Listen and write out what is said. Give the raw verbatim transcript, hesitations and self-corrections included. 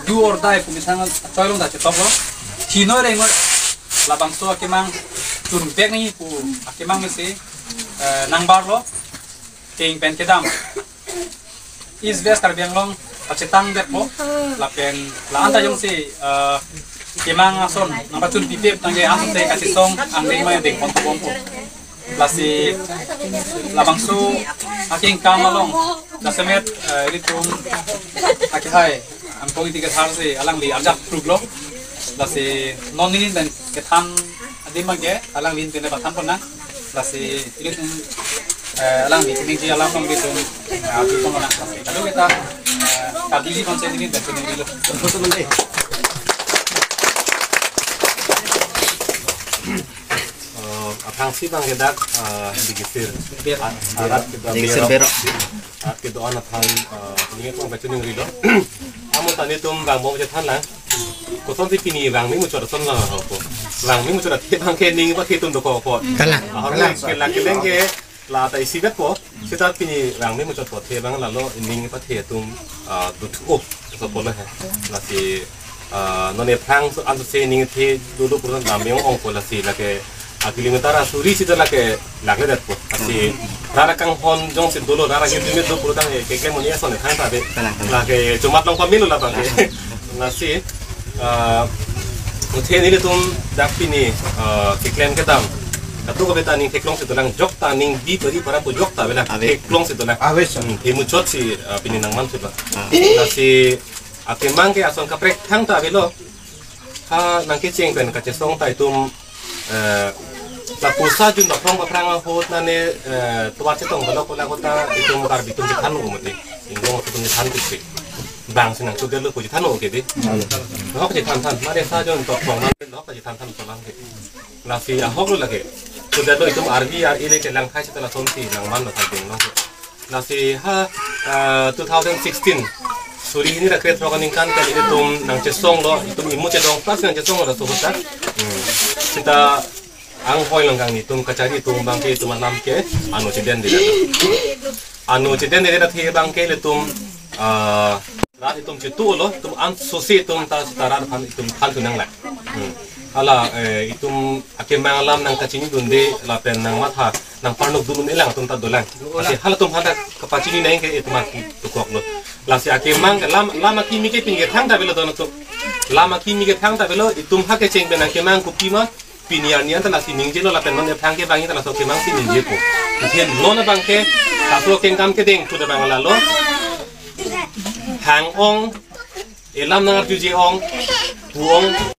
do or die pu methang achoi along ta chetoklo. Thinoi rengnoi labangso akemang chunbek nangji pu akemang mesi, eh, nangbarlo. Keng pen kedam East West Karbi Anglong pachetang detpo. Lapen la-an ta jongsi, eh, kemang ason nangpachun pipip tangke ansose kachesong angdeng ma dengpon tubompo. Lasi labangso akengkam along jasemet, eh, ilitum akehai Angkong Ingti Kathar si alangli arjap truklo. Lasi non neli pen kethan adim abangke alangli pen pathan ponnang. Lasi ilitum, eh, alangli keningje alam along ilitum, eh, atu ponnang. Lasi kadokave ta, eh, kadiji konsen neli pen chiningri lo. Eh, aphrangsi abangke dak, eh, Digisir. Ber. Arat kita Digisir Berok. Berok. Arat kedo-an aphan, eh, neli kong pachiningri lo. Amu ta nelitum bang bom chethan lang. Kosonsi pini bang ni muchot ason lang ho ko. Bang ni muchot athe abangke ning pathe atum dokokpo. Kalang, ahormu kalang. Kelak keleng ke la ta isi betpo. Seta pini bang ni muchotpo athe abang lalo ning pathe atum, ah, dothu-o. So polo he. Lasi, ah, non ephrang so ansose ning athe dolo pura lam ong ongpo lasi lake a kilometer asuri seta lake lakledetpo. Lasi rat akanghon jongsi dolo rat akanghon dolo pura tang ke ke moni ason thang ta de. Kalang, kalang. Lake chomat long pamelo labangke. Lasi, ah, athe nelitum dak pini, ah, keklem kedam kadokave ta ning theklongsi dolang, jokta ning bi pari para pu jokta avelang. Ave. Theklongsi dolang. Ave, sir. Hmm, he muchotsi, ah, pini nangmansi dolang. Ah. Lasi akemang ke ason kaprek thangta avelo. Ha nangkecheng pen kachesong ta itum, eh, lapuson jun baphrang baphrang ahut nane, eh, tovar chetong balok kola kota itum Karbi atum chethan lo mati. Inglong atum chethan tusi. Bang si nangchudetlo pu chethan lo ke di. Ahok chethan than. Mare sa jun tok bang mane ahok chethan than palang ke. Lasi ahok lo lake. Chudetlo itum R B R E le kelang khai seta lasonsi nangmanlo sa ding lo. Lasi ha, ah, two thousand sixteen suri hini ra krethrok aningkan pen ilitum nangchesonglo, itum imu chedong plus nangchesonglo laso ahut ta. Hmm. Seta anghoi along kangni itum kachari atum abangke itum alam ke ano chedendedet. Ano chedendedet athe abangke ilitum, ah, rat itum chetu-olo, itum ansose itum ta seta rat aphan itum than thu nanglang. Hmm. Hala, eh, itum akemang alam nangkachinidunde lapen nangmatha nangparnok dun un-e lang atum ta dolang. Lasi halatum aphan ta kapachini nang ke itum aki tukoklo. Lasi akemang lam, lam akimi ke pini kethang ta avelo don atum. Lam akimi kethang ta avelo, itum ha kecheng pen akemang kopima pini arni an ta lasi ningjelo lapen non ephrang ke abang ta laso akemang si ningjepo. Athe non abangke laso akengkam kedeng thu ta abang lalo. Hang-ong, elam nangarjuji-ong, pu-ong.